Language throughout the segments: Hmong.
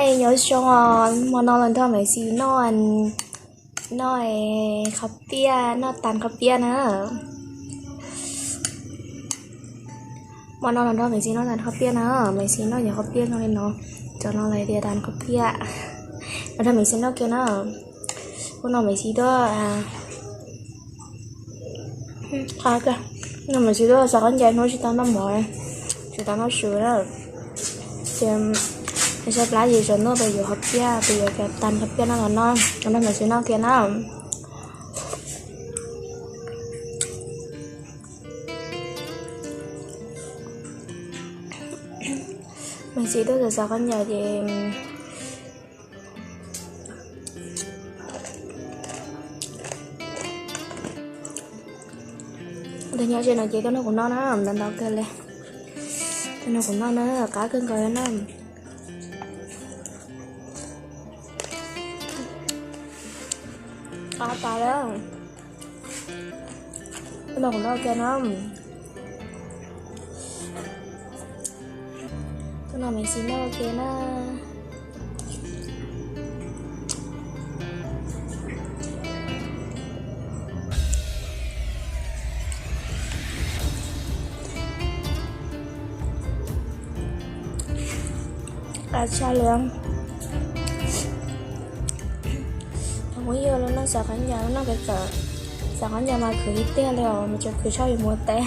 Nyob zoo os, hmo no los nrog Maiv Xis noj, noj qhov piaj, noj tas qhov piaj na. Hmo no los nrog Maiv Xis noj tas qhov piaj na, Maiv Xis noj yog qhov piaj zoo li no, cov no lawv tias tas qhov piaj. Los nrog Maiv Xis noj kiag na. Ua no Maiv Xis tuaj, no Maiv Xis tuaj xav qab ncas hnub tsis tau noj mov, tsis tau noj su na. Ces saib plab ces tsaus ntuj peb yuav qhov piaj, peb yuav tas qhov piaj no los noj, los nrog Maiv Xis noj kiag na. Maiv Xis tuaj xav xav qab ncas ces ntawd nyob ze no ces tuaj nrog kuv noj na, ntau ntau kawg li. Tuaj nrog kuv noj na, qab kawg nkaus na. Qab tas li. Tuaj nrog kuv noj kiag na. Tuaj nrog Maiv Xis noj kiag na. Qab tshaj li. Phooj ywg los noj xav qab ncas, noj kawg kawg, xav qab ncas mas khwv tiag tiag li os, mas tseem khwv tshaj yuav mus teb.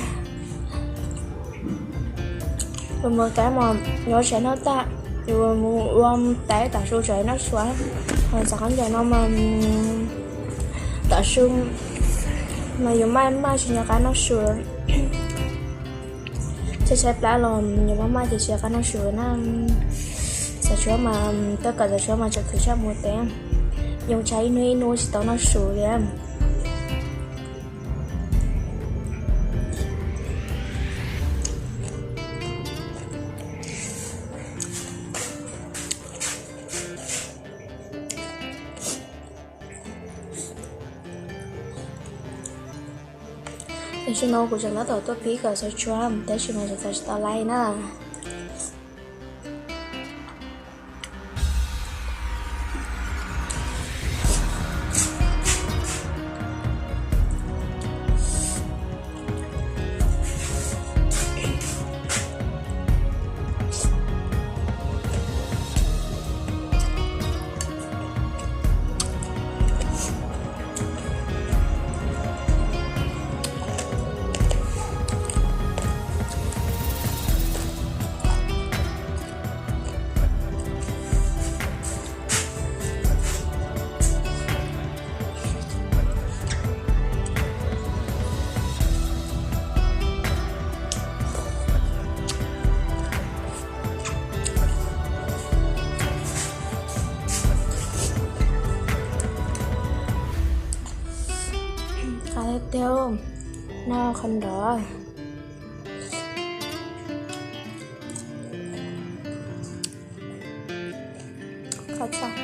Yuav mus teb mas yuav tsev noj tag, yuav mus ua teb tav su tseem noj su. Xav qab ncas no mas tav su mas yuav maj maj tsis nco qab noj su. Saib saib plab los yuav maj maj ces tsis nco qab noj su na. Xav tshuav mas tuaj kom xav tshuav mas tseem khwv tshaj mus teb, yoo tshaj ib hnub ib hnub tsis tau noj su li. Tam sim no kuv tseem tab tom tuaj pib kom xav tshuav tab sis mas tseem xav tsis tau li na. Qab tiag, noj qhov nrov. Qab tshaj.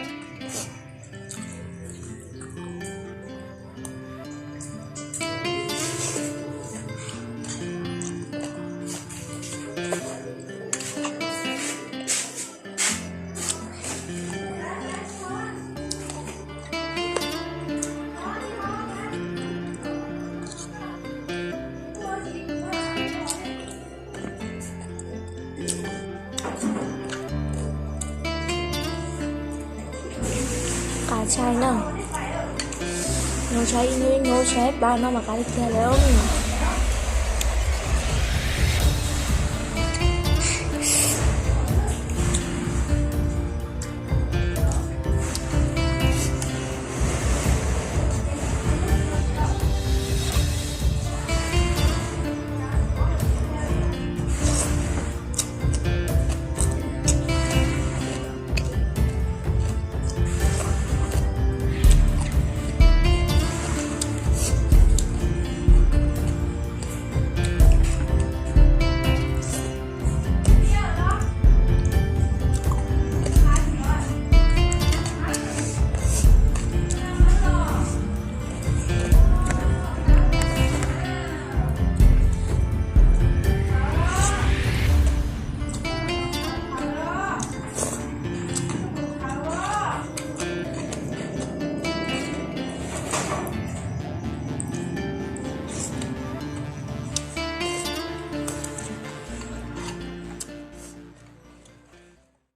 Qab tshaj na. Nyob tshaj ib hnub ib hnub tshaj plab no mas qab tiag tiag li.